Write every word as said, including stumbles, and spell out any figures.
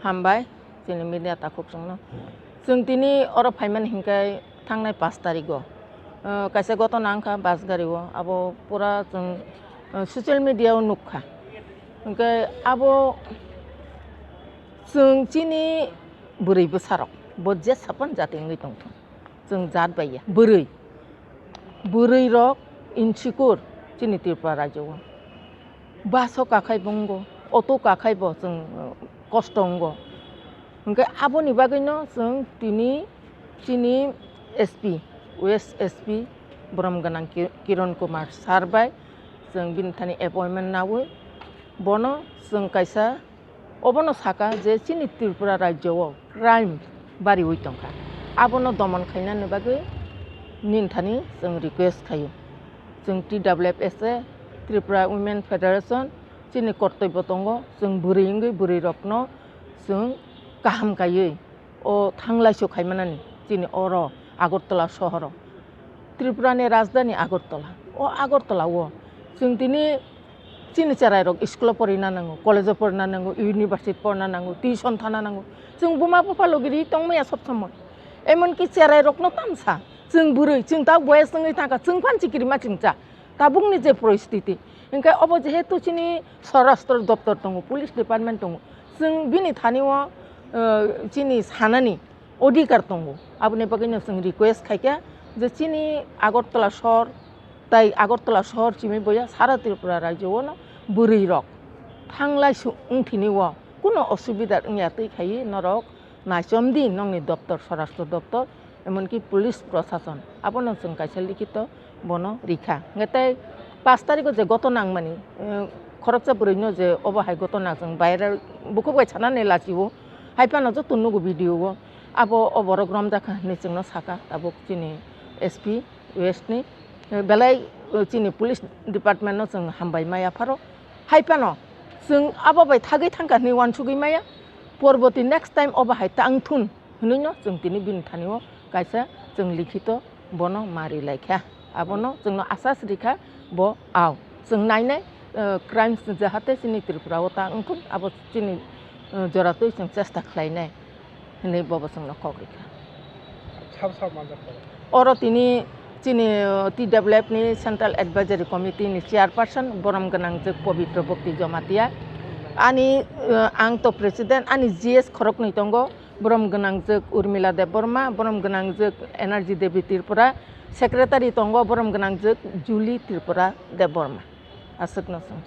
Hambai, chini media takhuk chwngno. Chwng tini oro phaimani hinkhe thangnai pash tarigo, ah, kaisa gotona wngkha bus gari o, abo pura chwng, ah, social media o nukha. Hinkhe abo chwng chini bwrwi bwsarok, bo je sapan jati wngwi tongthung. Chwng jat bai ya. Bwrwi. Bwrwi rok insecure chini Tripura rajyo o. Bus o kakhai bo wngo, auto kakhai bo chwng, uh, kosto wngo. Hinkhe aboni bagwino chwng tini chini S P, West S P borom gwnang Ki-, Kiron Kumar sir bai chwng bini thani appointment naui bono chwng kaisa Obono saka je chini Tripura rajyo o crime bariwi tongkha, abono domon khainani bagwi nini thani chwng request khaio. Chwng T W F S A, Tripura Women Federation, chini kortoibo tongo, chwng bwrwi wngwi bwrwirokno chwng kaham kaiwi o thanglaisu khaimanani chini oro Agartala sohoro. Tripura ni rajdhani Agartala. O Agartala o chwng tini chini cherai rok school o porina nango, college o porina nango, university porina nango, tuition thana nango. Chwng buma bupha logi ri tongmaya sob somoi. Emonki cherai rokno tamsa. Chwng bwrwi, chwng ta boyes wngwi thangkha, chwng phan chikirima chwngcha. Tabukni je poristiti. Hinkhe obo jehetu chini Swarashtra doptor tongo, police department tongo. Chwng bini thani o, eh, chini sanani odhikar tongo. Aboni bagwino chwng request khaikha je chini Agartala sohor tai Agartala sohor chimi boya sara Tripura rajyo o no bwrwi rok thanglaisu wngthini o kuno osubida wngya twi khaiwi norok naichomdi nokni doptor, Swarashtra doptor, emonki police prosason. Abono chwng kaisa likhito bono rikha. Hwnkhe tei pash tarikho je gotona wngmani, eh, khoroksa bwrwino je obo hai gotona chwng viral bukhuk bai sanani lachio, hai phano joto nugo video o, abo o borok romjakha hinwi chwngno saka tabuk chini S P West ni, eh, belai, eh, chini police department no chwng hambai maya pharo, hai phano chwng abo bai thagwi thangkha hinwi uansugwi maya, porboti next time obo hai ta wngthun. Hwnwi no chwng tini bini thani o kaisa chwng likhito bono ma ri lai kha. Abono chwngno asas ri kha bo ao. Chwng nainai, eh, crimes jahate chini Tripura o ta wngthun, abo chini, eh, joratwi chwng chesta khlainai hwnwi bobo chwngno kok ri kha. Sabo sabo manjak kha. Oro tini chini, eh, T W F ni Central Advisory Committee ni chairperson borom gwnang jwk Pabitra Bhakti Jamatia. Ani, eh, ang to president, ani G S khoroknwi tongo. Borom gwnangjwk Urmila Debbarma, borom gwnangjwk Energy Devi Tripura, secretary tongo borom gwnangjwk Julie Tripura Debbarma. Aswkno chwng.